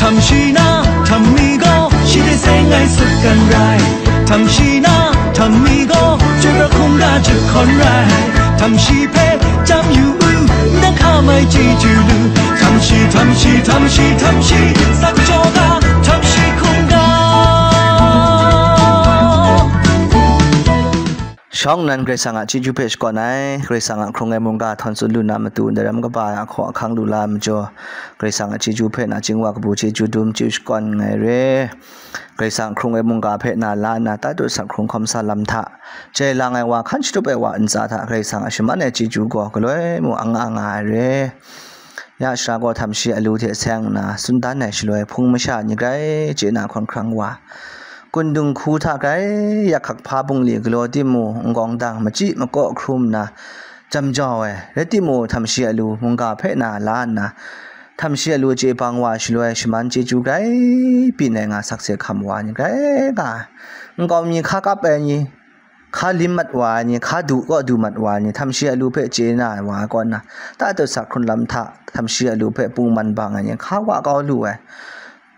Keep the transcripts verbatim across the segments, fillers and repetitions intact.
ทำชีนะทำมีก็ชีได้เซ้งไงสุดกันไรทำชีนะทำมีก็ช่วยประคองราชกรไรทำชีเพชรจำอยู่อือนักข้าไม่จีจือลือทำชีทำชีทำชีทำชีสักจอกาทำชีคงกา Shawng nnan Karai Kasang a chyeju hpe shakawn ai, Karai Kasang a hkrung ai mungga htawn tsun lu na matu, ndaram kaba ai ahkaw ahkang lu la ai majaw, Karai Kasang a chyeju hpe nachying wa kabu chyeju dum chyeju shakawn nngai re. Karai Kasang hkrung ai mungga hpe na la nna, tatut sak hkrung hkawm sa lam hta, jai lang ai wa, hkan shatup ai wa ntsa hta, Karai Kasang a shaman ai chyeju gaw galoi mung anga nga ai re. Ya shara gaw htam shi alu hte seng nna, tsun dan ai shaloi, hpung masha ni grai chye na hkawn hkrang wa, kun dinghku hta grai yak hkak hpa bungli galaw timung, n-gawng dang machyi makaw hkrum nna, jam jau ai, rai timung, htam shi alu mungga hpe na la nna, htam shi alu chye bang wa shaloi, shaman chyeju grai byin ai nga sakse hkam wa ni grai nga ai, nkau mi hka kap ai ni, hka lim mat wa ai ni, hka du kaw du mat wa ai ni, htam shi alu hpe chye na ai wa ai kaw nna, tatut sak hkrung lam hta, htam shi alu hpe pungman bang ai ni, hka wa kau lu ai,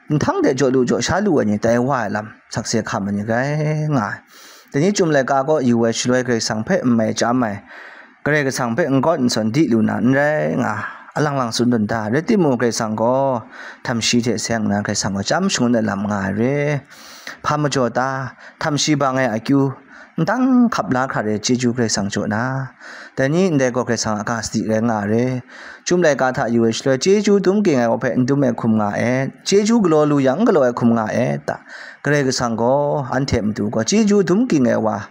nhtang de jaw lu jaw sha lu ai ni, tai wa ai lam, sakse hkam ai ni grai nga ai. Dai ni Chyum laika kaw yu ai shaloi, Karai Kasang hpe n mai chyam ai, Karai Kasang hpe n gawt n sawn di lu na n rai nga, alang lang tsun dun da, rai timung, Karai Kasang gaw htam shi hte seng nna, Karai Kasang gaw chyam shangun ai lam nga ai re. Hpa majaw ta, htam shi bang ai akyu, ndang hkap la hkra re chyeju Karai Kasang jaw na, dai ni ndai gaw Karai Kasang a ga sadi rai nga ai re. Chyum laika hta yu ai shaloi, chyeju dum ging ai wa hpe n dum ai hkum nga ai, chyeju galaw lu yang n galaw ai hkum nga ai ta? Karai Kasang gaw anhte matu gaw chyeju dum ging ai wa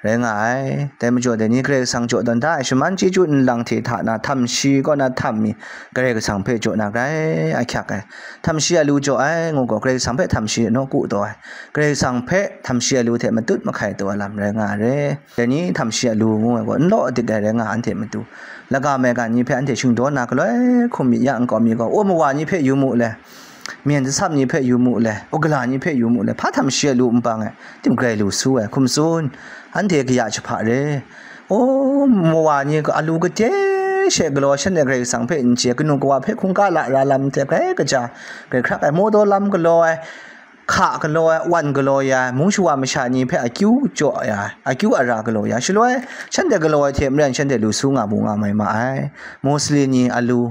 rai nga ai. Dai majaw, dai ni Karai Kasang jaw tawn da ai shaman chyeju nlang hte hta na, htam shi kaw na htam mi Karai Kasang hpe jaw na grai ahkyak ai. Htam shi alu jaw ai ngu gaw, Karai Kasang hpe htam shi nawku taw ai, Karai Kasang hpe htam shi alu hte matut mahkai taw ai lam rai nga ai re. Dai ni htam shi alu ngu ai gaw, n law dik ai rai nga, anhte matu laga maigan ni hpe anhte shingdaw na galoi hkum myit ya nkau mi gaw, um mawa ni hpe yu mu le, myen dasam ni hpe yu mu le, u gala ni hpe yu mu le, hpa htam shi alu n bang ai, tim grai lu su ai, hkum tsun, anhte kaya jahpa re. O, mawa ni alu kade she galaw, shanhte Karai Kasang hpe n chye, kanu kawa hpe hkungga la ra lam hte grai kaja, grai hkrak ai, mawdaw lam galaw ai, hka galaw ai, wan galaw ya ai, mung shawa masha ni hpe akyu jaw ya ai, akyu ara galaw ya ai, shaloi shanhte galaw ai hte maren shanhte lu su nga mu nga mai ma ai. Muslim ni alu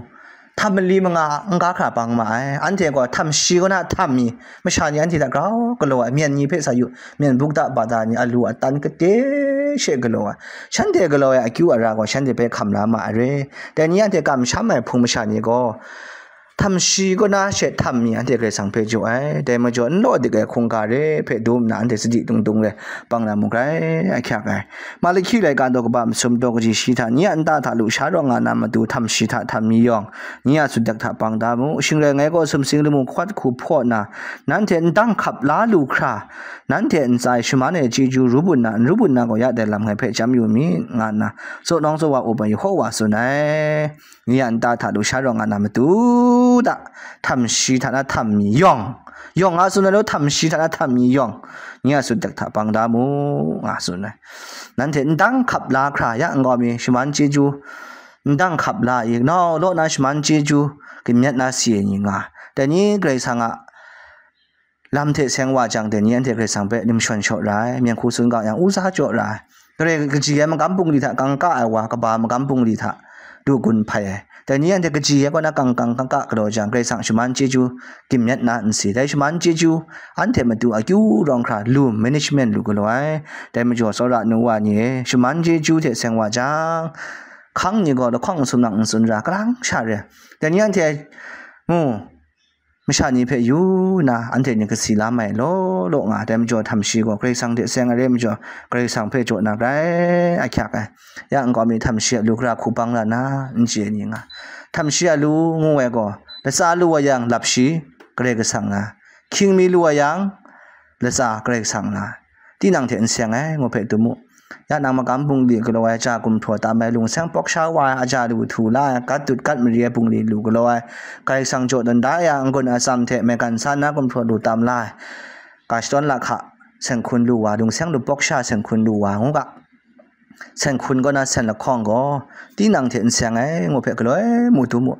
htam mali manga n ga hkra bang ma ai. Anhte gaw htam shi kaw na htam mi masha ni anhte hta grau galaw ai, myen ni hpe sa yu, myen bukta bata ni alu atan kade she galaw ai, shanhte galaw ai akyu ara gaw shanhte hpe hkam la ma ai re. Dai ni anhte kamsham ai hpung masha ni gaw, htam shi kaw na she htam mi anhte Karai Kasang hpe jaw ai. Dai majaw, n law dik ai hkungga re hpe dum nna, anhte sadi dung dung re bang na mu grai ahkyak ai. Malahki laika daw kaba masum daw kaji shi hta, nye a nta hta lu sha rawng nga na matu, htam shi hta htam mi yawng, nye a sutdek hta bang da mu. Shing rai ngai gaw, sumsing lamu hkawt hku hpaw nna, nanhte ndang hkap la lu hkra, nanhte ntsa e shaman ai chyeju ru bun na, n ru bun na gaw, ya dai lam ngai hpe chyam yu mi, nga nna, tsaw nawng tsaw wa up ai Yehowa tsun ai. Nye a nta hta lu sha rawng nga na matu hta, htam shi hta na htam mi yawng, yawng nga tsun ai law, htam shi hta na htam mi yawng, nye a sutdek hta bang da mu, nga tsun ai. Nanhte ndang hkap la hkra, ya nkau mi shaman chyeju ndang hkap la i, nau law na shaman chyeju kamyet na si ai ni nga, dai ni Karai Kasang a lam hte seng wa jang, dai ni anhte Karai Kasang hpe nim shawn shaw ra ai, myen hku sun ga yang, u sa jaw ra ai. Karai kaji ai magam bungli hta kangka ai wa, kaba magam bungli hta du gun hpai ai. Dai ni anhte kaji ai kaw na kang kang kangka galaw jang, Karai Kasang shaman chyeju kamyet na n si. Dai shaman chyeju anhte matu akyu rawng hkra lu, management lu galaw ai. Dai majaw, tsawra nu wa ni e, shaman chyeju hte seng wa jang, hkang ni gaw lahkawng n sum nang n tsun ra, kalang sha re. Dai ni anhte mu, masha ni hpe yu nna, anhte ni kasi la mai law law nga ai. Dai majaw, htam shi gaw Karai Kasang hte seng ai re majaw, Karai Kasang hpe jaw na grai ahkyak ai. Ya nkau mi htam shi a lu gara hku bang la na, n chye ni nga. Htam shi a lu ngu ai gaw, latsa lu ai yang, lap shi Karai Kasang nga. Hkying mi lu ai yang, latsa Karai Kasang nga. Tinang hte n seng ai, ngu hpe dum u. Ya nang magam bungli galaw ai, ja gumhpraw tam ai, lungseng pawk sha wa ai, aja lu htu la ai, gat dut gat mari ai bungli lu galaw ai, Karai Kasang jaw tawn da ya, n-gun atsam hte maigan sa na gumhpraw lu tam la ai, ga shadawn lahka, seng hkun lu wa, lungseng lu pawk sha seng hkun lu wa, ngu ga. Seng hkun kaw na sen lahkawng gaw, tinang hte n seng ai, ngu hpe galoi mu dum u.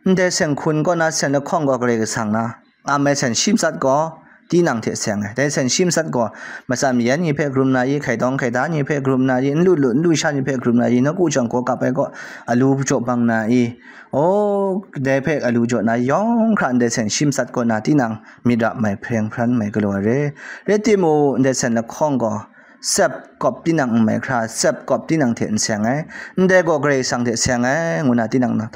Ndai seng hkun kaw na sen lahkawng gaw Karai Kasang na, ngam ai sen shi matsat gaw, tinang hte seng ai. Dai sen shi matsat gaw, matsan mayan ni hpe hkrum na i, hkaidawng hkaida ni hpe hkrum na i, n lu lu, n lu sha ni hpe hkrum na i, nawku jawng gaw kap ai gaw, alu jaw bang na i, o, dai hpe alu jaw na yawng hkra ndai sen shi matsat gaw na, tinang myit ra mai, hpreng hpran mai galaw ai re. Rai timung, ndai sen lahkawng gaw, sep kawp tinang n mai hkra, sep kawp tinang hte n seng ai, ndai gaw Karai Kasang hte seng ai, ngu na tinang na,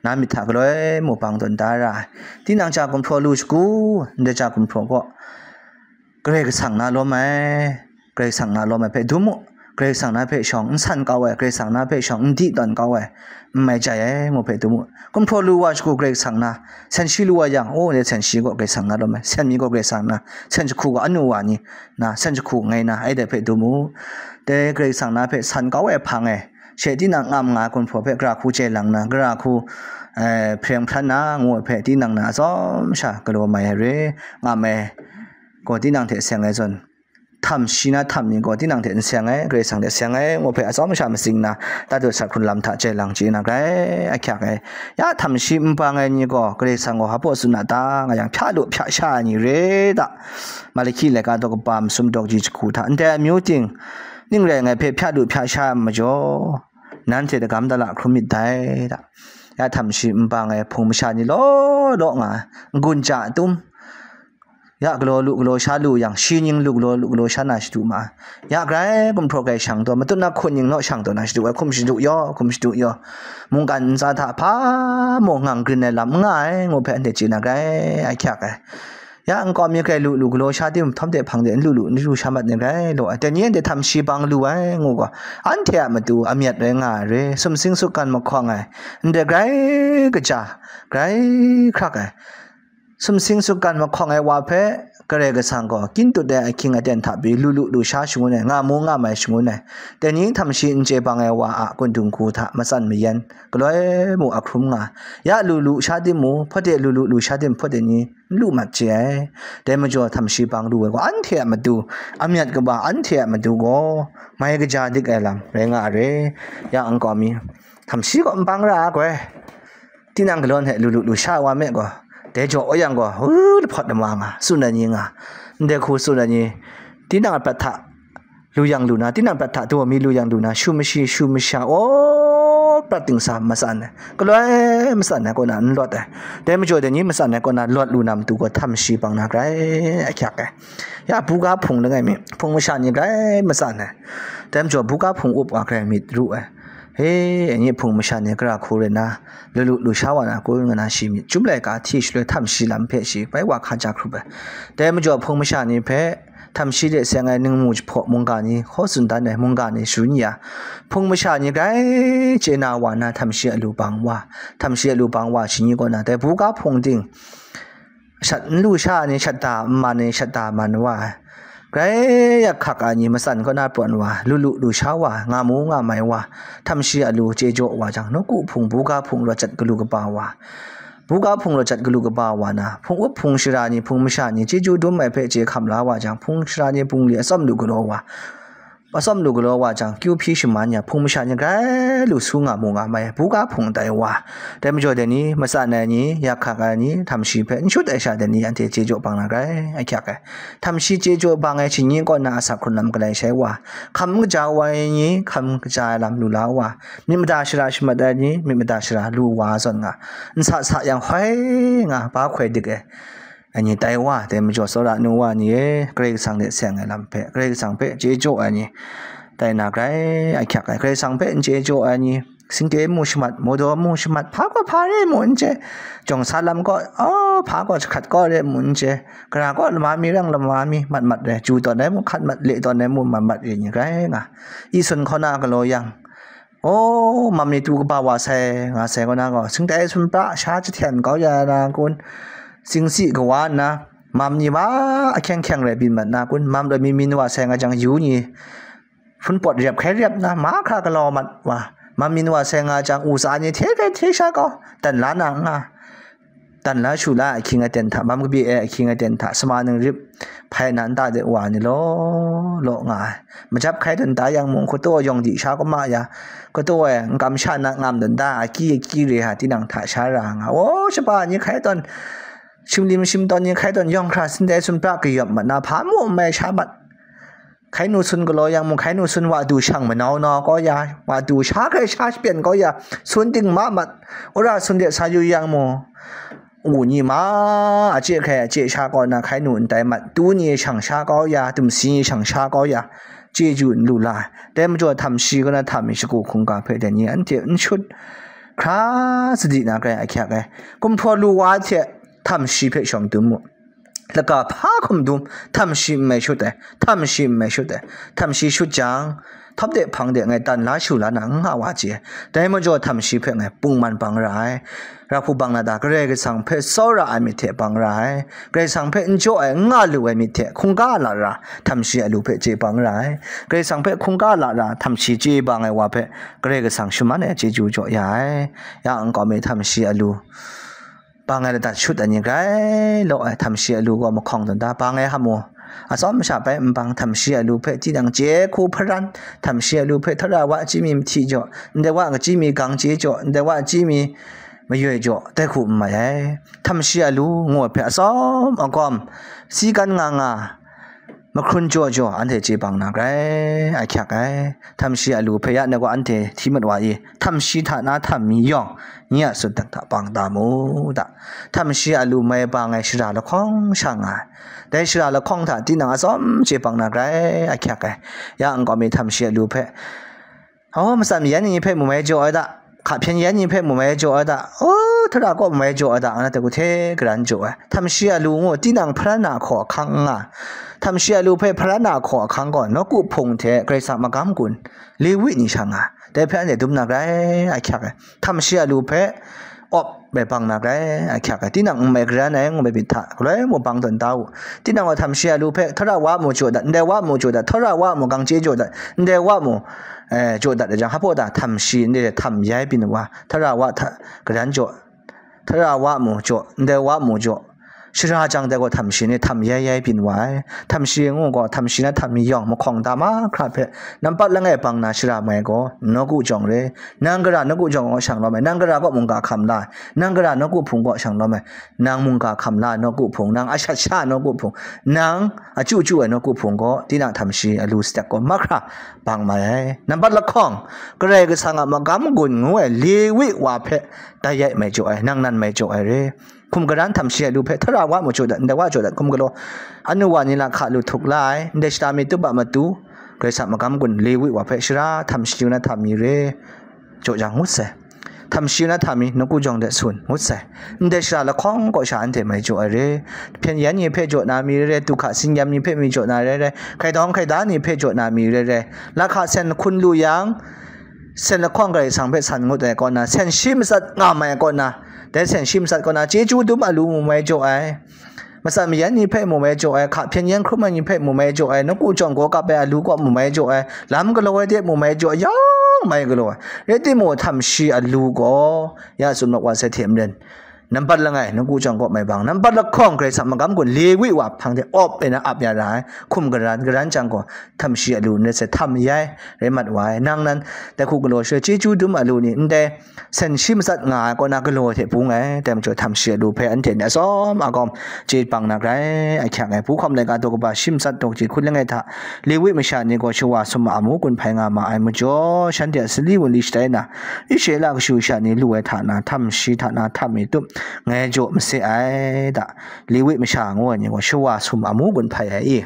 na myit hta galoi mubang tawn da ra ai. Tinang hta gumhpraw lu shagu, ndai hta gumhpraw gaw, Karai Kasang na lawm ai, Karai Kasang na lawm ai hpe dum u, Karai Kasang na hpe shawng n san kau ai, Karai Kasang na hpe shawng n di tawn kau ai, n mai jai ai, ngu hpe dum u. Gumhpraw lu wa shagu Karai Kasang na, sen shi lu wa yang, o, ndai sen shi gaw Karai Kasang na lawm ai, sen mi gaw Karai Kasang na, sen jahku gaw anu wa ni, na, sen jahku ngai na, ai dai hpe dum u. Dai Karai Kasang na hpe san kau ai hpang e, she tinang ngam nga ai gumhpraw hpe gara hku chye lang na, gara hku, eh, hpreng hpran na, ngu ai hpe tinang na atsawm sha galaw mai ai re, ngam ai gaw tinang hte seng ai zawn, htam shi na htam ni gaw tinang hte n seng ai, Karai Kasang hte seng ai, ngu hpe atsawm sha matsing na, tatu sat hkrun lam hta chye lang chye na, grai ahkyak ai. Ya htam shi n bang ai ni gaw, Karai Kasang gaw hpa baw tsun a ta, nga yang hpya lu hpya sha ai ni re ta? Malahki laika daw kaba masum daw kaji jahku hta, ndai amyu ting, ning rai ngai hpe hpya lu hpya sha ai majaw, nanhte dagam dala hkrum myit dai ta? Ya htam shi n bang ai hpung masha ni law law nga, n-gun ja tum, ya galaw lu galaw sha lu yang, shi ning lu galaw lu galaw sha na shadu ma ai. Ya grai gumhpraw grai shang taw, matut na hkun ning naw shang taw na shadu ai, hkum shadu yaw, hkum shadu yaw. Mungkan ntsa hta hpa mung ngang grin ai lam n nga ai, ngu hpe anhte chye na grai ahkyak ai. Ya nkau mi grai lu lu galaw sha tim, htawm de hpang de n lu lu, n lu sha mat ni grai law ai. Dai ni anhte htam shi bang lu ai, ngu gaw, anhte a matu amyat rai nga ai re, sumsing sukgan mahkawng ai, ndai grai kaja, grai hkrak ai, sumsing sukgan mahkawng ai wa hpe Karai Kasang gaw kyin tut ai ahkying aten hta pyi lu lu lu sha shangun ai, nga mu nga mai shangun ai. Dai ni htam shi n chye bang ai wa a kun dung hku hta matsan mayan, galoi mu a hkrum nga, ya lu lu sha tim mu, hpawt de lu lu lu sha tim hpawt de ni n lu mat chye ai. Dai majaw htam shi bang lu ai gaw, anhte a matu, amyat kaba anhte a matu gaw, mai kaja dik ai lam rai nga ai re. Ya nkau mi, htam shi gaw n bang ra ai goi. Tinang galaw hte lu lu lu sha wa me gaw, dai jaw aw yang gaw, hu, lahpawt lama nga, tsun ai ni nga, ndai hku tsun ai ni, tinang a prat hta lu yang lu na, tinang prat hta daw mi lu yang lu na, shu mashi, shu masha, o, prat dingsa matsan ai, galoi matsan ai kaw na n lawt ai. Dai majaw dai ni matsan ai kaw na lawt lu na matu gaw, htam shi bang na grai ahkyak ai. Ya buga hpung langai mi, hpung masha ni grai matsan ai. Dai majaw buga hpung up wa grai myit ru ai. He, anyi hpung masha ni gara hku rai na, lu lu lu sha wa na kun, nga na shi myit. Chyum laika hti shaloi htam shi lam hpe shi bai wa hkaja hkrup ai. Dai majaw hpung masha ni hpe htam shi de seng ai ningmu jahpaw mungga ni hkaw tsun dan ai, mungga ni sharun ya, hpung masha ni grai chye na wa na, htam shi a lu bang wa, htam shi a lu bang wa shi ni kaw na, dai buga hpung ting, shat n lu sha ai ni shat da n man ai, shat da man wa ai. Grai yak hkak ai ni matsan kaw na pyawn wa, lu lu lu sha wa, nga mu nga mai wa, htam shi a lu chye jaw wa jang, nawku hpung, buga hpung rawt jat galu kaba wa, buga hpung rawt jat galu kaba wa na, hpung up hpung shara ni, hpung masha ni, chyeju dum ai hpe chye hkam la wa jang, hpung shara ni bungli atsawm lu galaw wa, atsawm lu galaw wa jang, kyu hpyi shaman ya, hpung masha ni grai lu su nga mu nga mai, buga hpung tai wa. Dai majaw dai ni, matsan ai ni, yak hkak ai ni, htam shi hpe n shut ai sha dai ni, anhte chye jaw bang na grai ahkyak ai. Htam shi chye jaw bang ai shingni kaw na asak hkrun lam galai shai wa, hkam kaja wa ai ni, hkam kaja ai lam lu la wa, myit mada shara shamat ai ni, myit mada shara lu wa zawn nga, n sa sa yang hoi nga, ba hkoi dik ai. Ai ni tai wa, dai majaw tsawra nu wa ni e, Karai Kasang hte seng ai lam hpe, Karai Kasang hpe chye jaw ai ni, tai na grai ahkyak ai, Karai Kasang hpe n chye jaw ai ni, singte mu shamat, mawdaw mu shamat, hpa gaw hpa re mu n chye, jawng sa lam gaw, oh, hpa gaw jahkrat gaw re mu n chye, gara gaw lama mi rang lama mi mat mat re, ju tawn ai mu hkat mat, le tawn ai mu mat mat re ni grai nga, i sun hkaw na galaw yang, oh, mam ni tu kaba wa sai, nga sai kaw na gaw, singtai sumhpa sha jahten kau ya na kun, singsi kawa nna, mam ni wa ahkyeng hkyeng rai byin mat na kun, mam loi mi min wa sai nga jang yu ni, hpun pawt rep hkai rep na, mahkra galaw mat wa, mam min wa sai nga jang u tsa ni hte kai hte sha kau, dan la na nga, dan la shu la ai ahkying aten hta, mam kabye ai ahkying aten hta, sama ning rip hpai na nta de wa ni law, law nga ai. Majap hkai dun da yang mung, kataw yawng di sha kuma ya, kataw e n kam sha na ngam dun da, aki aki re ha tinang hta sha ra nga. O, shaba ni hkai tawn, shimlim shimtawn ni hkai tawn yawng hkra sindai sun pra kayawp mat na, hpa mu n mai sha mat. Hkai nu sun galaw yang mung, hkai nu sun wa du shang manau nau kau ya, wa du sha hkrai sha shapyan kau ya, sun ting ma mat, wora sun de sa yu yang mung, u ni ma, a chye hkrai a chye sha kau na, hkai nu n tai mat, tu ni shang sha kau ya, tumsi ni shang sha kau ya, chyeju n lu la. Dai majaw, htam shi kaw na htam mi shagu hkungga hpe dai ni anhte n shut hkra sadi na grai ahkyak ai. Gumhpraw lu wa hte htam shi hpe shawng dum mu. Laka hpa hkum dum, htam shi n mai shut ai, htam shi n mai shut ai, htam shi shut jang, htawp de hpang de ngai tan la shu la na n nga wa chye ai. Dai majaw, htam shi hpe ngai pungman bang ra ai. Ra hku bang na ta, Karai Kasang hpe tsawra ai myit hte bang ra ai. Karai Kasang hpe n jaw ai, n nga lu ai myit hte hkungga la ra, htam shi a lu hpe chye bang ra ai. Karai Kasang hpe hkungga la ra, htam shi chye bang ai wa hpe Karai Kasang shaman ai chyeju jaw ya ai. Ya nkau mi htam shi a lu bang ai ladat shut ai ni grai law ai, htam shi a lu gaw mahkawng tawn da, bang ai ham u. Atsawm masha bai n bang, htam shi a lu hpe tinang chye hku hparan, htam shi a lu hpe htara wa chyi mi mahti jaw, ndai wa kachyi mi gang chye jaw, ndai wa chyi mi mayoi jaw, dai hku n mai ai. Htam shi a lu ngu ai hpe atsawm agawm, si kan nga nga, mahkrun jaw jaw, anhte chye bang na grai ahkyak ai. Htam shi a lu hpe ya ngai gaw anhte hti mat wa i, htam shi hta na htam mi yawng, nye a tsun hta hta bang da mu da. Htam shi a lu mai bang ai shara lahkawng sha nga ai. Dai shara lahkawng hta tinang atsawm chye bang na grai ahkyak ai. Ya nkau mi htam shi a lu hpe, aw, matsat mayan ni hpe mu mai jaw ai da, hka hpyen yan ni hpe mu mai jaw ai da, aw, htara kaw mu mai jaw ai da, nga na dai hku hte garan jaw ai. Htam shi a lu ngu, tinang hparan na hkaw ahkang n nga. Htam shi a lu hpe hparan na hkaw ahkang gaw, nawku hpung hte Karai Kasang magam gun, Lewi ni sha nga ai. Dai hpe anhte dum na grai ahkyak ai. Htam shi a lu hpe awp ai bang na grai ahkyak ai. Tinang n mai garan ai ngu ai myit hta, galoi mung bang tawn da u. Tinang gaw htam shi a lu hpe, htara wa mu jaw dat, ndai wa mu jaw dat, htara wa mu gang chye jaw dat, ndai wa mu, eh, jaw dat ai jang, hpa da htam shi, ndai htam yai byin wa, htara wa hta, garan jaw, htara wa mu jaw, ndai wa mu jaw, shara jang dai gaw htam shi ni htam yai yai byin wa ai. Htam shi ngu gaw, htam shi na htam mi yawng mahkawng da mahkra hpe, nampat langai bang na shara mai gaw, nawku jawng re, nang gara nawku jawng gaw shang lawm ai, nang gara gaw mungga hkam la ai, nang gara nawku hpung gaw shang lawm ai, nang mungga hkam la ai nawku hpung, nang ashat sha ai nawku hpung, nang achyu chyu ai nawku hpung gaw, tinang htam shi a lu satek gaw mahkra bang mai ai. Nampat lahkawng, Karai Kasang a magam gun ngu ai Lewi wa hpe dai yai mai jaw ai, nang nan mai jaw ai re. Hkum garan htam shi a lu hpe, htara wa mu jaw dat, ndai wa jaw dat, hkum galaw, anu wa ni lahka lu htuk la ai, ndai shata mi tup a matu, Karai Kasang magam gun Lewi wa hpe shara htam shi na htam mi re, jaw jang ngut sai. Htam shi na htam mi nawku jawng de sun ngut sai. Ndai shara lahkawng kaw sha anhte mai jaw ai re. Hpyen yan ni hpe jaw na mi re re, du hka tsin-yam ni hpe mi jaw na re re, hkaidawng hkaida ni hpe jaw na mi re re, lahka sen hkun lu yang, sen lahkawng Karai Kasang hpe san ngut ai kaw na, sen shi matsat nga mai kaw na, dai sen shi matsat kaw na, chyeju dum a lu mu mai jaw ai. Matsat mayan ni hpe mu mai jaw ai, hka hpyen yan hkrum ai ni hpe mu mai jaw ai, nawku jawng gaw kap ai a lu gaw mu mai jaw ai, lam galaw ai de mu mai jaw ai, yawng mai galaw ai. Rai timung, htam shi a lu gaw, ya tsun mat wa sai hte maren, nampat langai, nawku jawng gaw mai bang, nampat lahkawng, Karai Kasang magam gun Lewi wa hpang de awp ai na ap ya ra ai, hkum garan, garan jang gaw, htam shi a lu n rai sai, htam yai, rai mat wa ai. Nang nan, dai hku galaw shaloi, chyeju dum a lu ni, ndai, sen shi matsat nga ai kaw na galaw hte bung ai, dai majaw htam shi a lu hpe anhte ni atsawm agawm chye bang na grai ahkyak ai. Hpu hkawm laika daw kaba shi matsat daw kachyi hkun langai hta, Lewi masha ni gaw shawa sum a amu gun hpai nga ma ai majaw, shanhte a sali wunli shatai na, Israela kashu kasha ni lu ai hta na, htam shi hta na htam mi tup ngai jaw mase ai da. Lewi masha ngu ai ni gaw shawa sum a amu gun hpai ai i.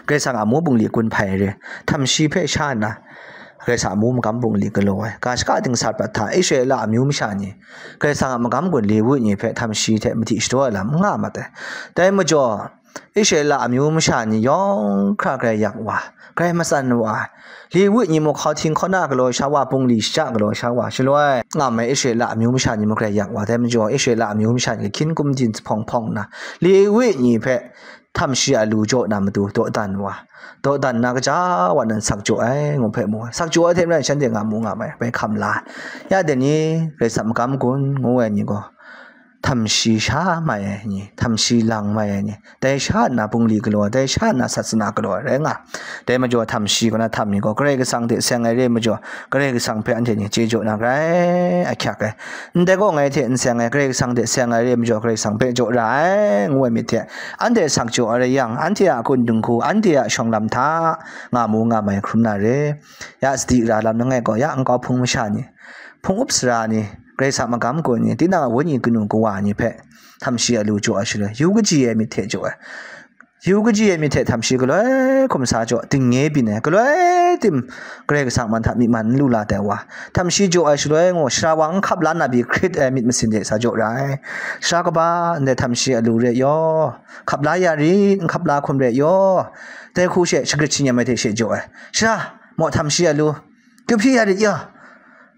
Karai Kasang a amu bungli gun hpai re, htam shi hpe sha nna, Karai Kasang a amu magam bungli galaw ai, ga shaka dingsa prat hta Israela amyu masha ni, Karai Kasang a magam gun Lewi ni hpe htam shi hte mahti shadaw ai lam n nga mat ai. Dai majaw, Israela amyu masha ni yawng hkra grai yak wa, grai matsan wa, Lewi ni mung hkau hting hkauna galaw sha wa, bungli shaja galaw sha wa, shaloi ngam ai Israela amyu masha ni mung grai yak wa, dai majaw Israela amyu masha ni hkying kum din hpawng hpawng nna, Lewi ni hpe htam shi a lu jaw na matu dawdan wa, dawdan na kaja wa nan sak jaw ai, ngu hpe mu ai. Sak jaw ai hte maren shanhte nga mu nga mai, bai hkam la ai. Ya dai ni, Karai Kasang magam gun ngu ai ni gaw, htamshi sha mai ai ni, htamshi lang mai ai ni, dai sha nna bungli galaw ai, dai sha nna sasana galaw ai rai nga. Dai majaw htamshi kaw na htam mi gaw Karai Kasang hte seng ai re ai majaw, Karai Kasang hpe anhte ni chye jaw na grai ahkyak ai. Ndai gaw ngai hte n seng ai, Karai Kasang hte seng ai re ai majaw, Karai Kasang hpe jaw ra ai, ngu ai myit hte, anhte sak jaw ai rai yang, anhte a kun dinghku, anhte a shawng lam hta nga mu nga mai hkrum na re. Ya sadi ra lam langai gaw, ya nkau hpung masha ni, hpung up sara ni, Karai Kasang magam gun ni, tinang a wenyi kanu kawa ni hpe htamshi alu jaw ai shaloi, yu kaji ai myit hte jaw ai. Yu kaji ai myit hte htamshi galoi hkum sa jaw, dingnye byin ai, galoi tim Karai Kasang man hta myi man n lu la tai wa, htamshi jaw ai shaloi ngu, sara wa n hkap la na pyi hkrit ai myit masin hte sa jaw ra ai. Sara kaba ndai htamshi alu re yaw, hkap la ya rit, n hkap la hkum re yaw, dai hku she shagrit shi nyam ai hte she jaw ai. Sara, maw htamshi alu, kyu hpyi ya rit ya.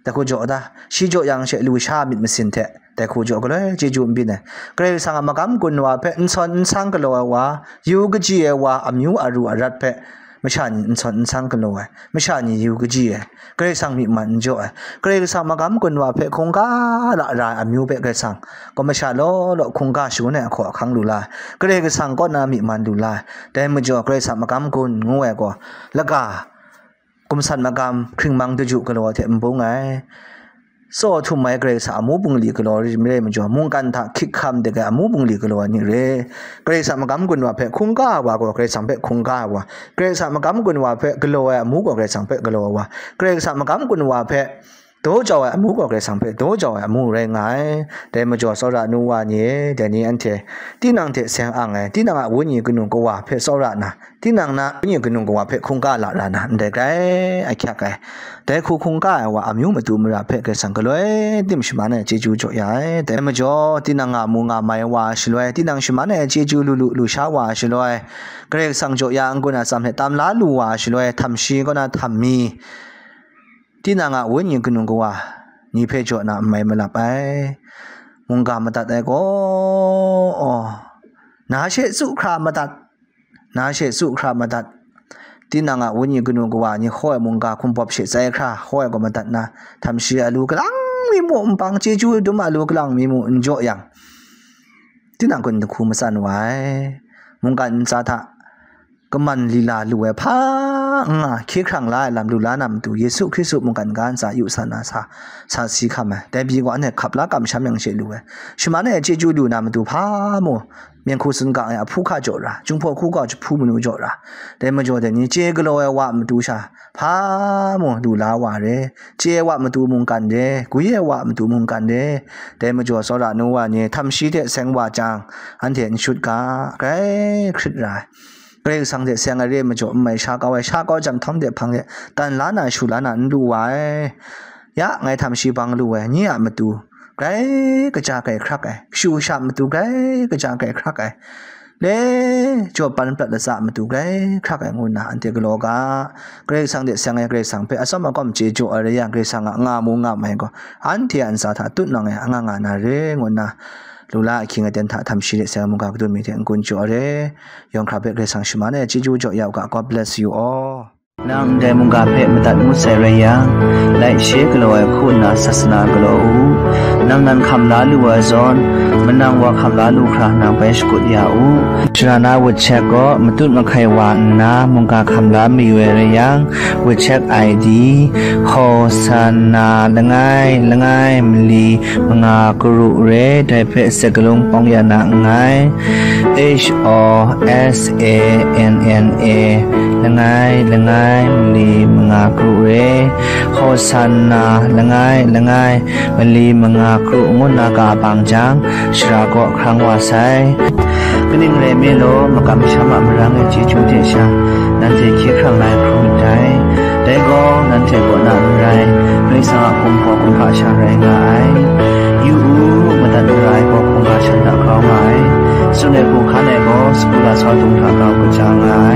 Dai hku jaw da, shi jaw yang she lu sha myit masin hte, dai hku jaw galoi chyeju n byin ai. Karai Kasang a magam gun wa hpe n sawn n sang galaw ai wa, yu kaji ai wa, amyu aru arat hpe masha ni n sawn n sang galaw ai, masha ni yu kaji ai, Karai Kasang myi man n jaw ai. Karai Kasang magam gun wa hpe hkungga lara ai amyu hpe Karai Kasang gaw masha law law hkungga shangun ai ahkaw ahkang lu la ai. Karai Kasang kaw na myi man lu la ai. Dai majaw Karai Kasang magam gun ngu ai gaw, laga, gumsan magam, hkringmang daju galaw hte n bung ai, tsaw htum ai Karai Kasang amu bungli galaw rai majaw, mungkan hta hkyik hkam dik ai amu bungli galaw ai ni re. Karai Kasang magam gun wa hpe hkungga ai wa gaw Karai Kasang hpe hkungga ai wa, Karai Kasang magam gun wa hpe galaw ai amu gaw Karai Kasang hpe galaw ai wa, Karai Kasang magam gun wa hpe daw jau ai amu gaw Karai Kasang hpe daw jau ai amu rai nga ai. Dai majaw, tsawra nu wa ni e, dai ni anhte tinang hte seng ang ai, tinang a wenyi kanu kawa hpe tsawra na, tinang na wenyi kanu kawa hpe hkungga lara na, ndai grai ahkyak ai. Dai hku hkungga ai wa amyu matu mara hpe Karai Kasang galoi tim shaman ai chyeju jaw ya ai. Dai majaw, tinang nga mu nga mai wa shaloi, tinang shaman ai chyeju lu lu lu sha wa shaloi, Karai Kasang jaw ya n-gun atsam hte tam la lu wa shaloi, htamshi kaw na htam mi, tinang a wenyi kanu kawa ni hpe jaw na n mai malap ai. Mungga madat ai gaw, na she tsu hkra madat, na she tsu hkra madat. Tinang a wenyi kanu kawa ni hkaw ai mungga hkumbawp she tsai hkra hkaw ai gaw madat na, htamshi alu kalang mi mu npang, chyeju dum alu kalang mi mu n jaw yang, tinang kun dinghku matsan wa ai. Mungkan ntsa hta kaman lila lu ai hpa n nga, hkye hkrang la ai lam lu la na matu, Yesu Hkristu mungkan ga ntsa yu sa na sa, sa si hkam ai. Dai pyi gaw anhte hkap la kamsham yang she lu ai. Shaman ai chyeju lu na matu hpa mu, myen hku tsun gang ai ahpu hka jaw ra, Jinghpaw hku gaw jahpu manu jaw ra. Dai majaw dai ni chye galaw ai wa matu sha hpa mu lu la wa re, chye ai wa matu mungkan re, gwi ai wa matu mungkan re. Dai majaw, tsawra nu wa ni htamshi hte seng wa jang, anhte n shut ga, grai hkrit ra ai. Karai Kasang hte seng ai re ai majaw, n mai sha kau ai, sha kau jang htawm de hpang de, tan la na, shu la na n lu wa ai. Ya, ngai htamshi bang lu ai, nye a matu grai kaja grai hkrak ai, kashu kasha matu grai kaja grai hkrak ai, le jaw pan prat latsa matu grai hkrak ai ngu nna anhte galaw ga. Karai Kasang hte seng ai Karai Kasang hpe atsawm agawm chye jaw ai rai yang, Karai Kasang a nga mu nga mai gaw, anhte a ntsa hta tutnang e anga nga na re, ngu nna lula ahkying aten hta htamshi hte seng ai mungga kadun mi hte n-gun jaw ai re. Yawng hkra hpe Karai Kasang shaman ai chyeju jaw ya u ga. God bless you all. Nang ndai mungga hpe madat ngut sai rai yang, laishe galaw ai hku nna sasana galaw u. Nang nan hkam la lu ai zawn, manang wa hkam la lu hkra nang bai shakut ya u. Sharana WeChat gaw matut mahkai wa nna mungga hkam la mayu ai rai yang, WeChat I D, Hosanna langai langai mali manga karu re, dai hpe sakalung pawng ya na nngai. H O S A N N A, langai langai mali manga karu re, Hosanna langai langai mali manga karu ngu nna ga bang jang, shara kaw hkrang wa sai. Kaning rai nme law, makam masham a marang e chyeju hte sha, nanhte hkye hkrang la ai hkrum myit dai. Dai gaw, nanhte kaw na n rai, Karai Kasang a hkum gaw hkungga sha rai nga ai. Yu u, madat mara ai gaw hkungga shan hta grau nga ai. Tsun ai hku hkan ai gaw, sagu lasau dung hta grau kaja nga ai.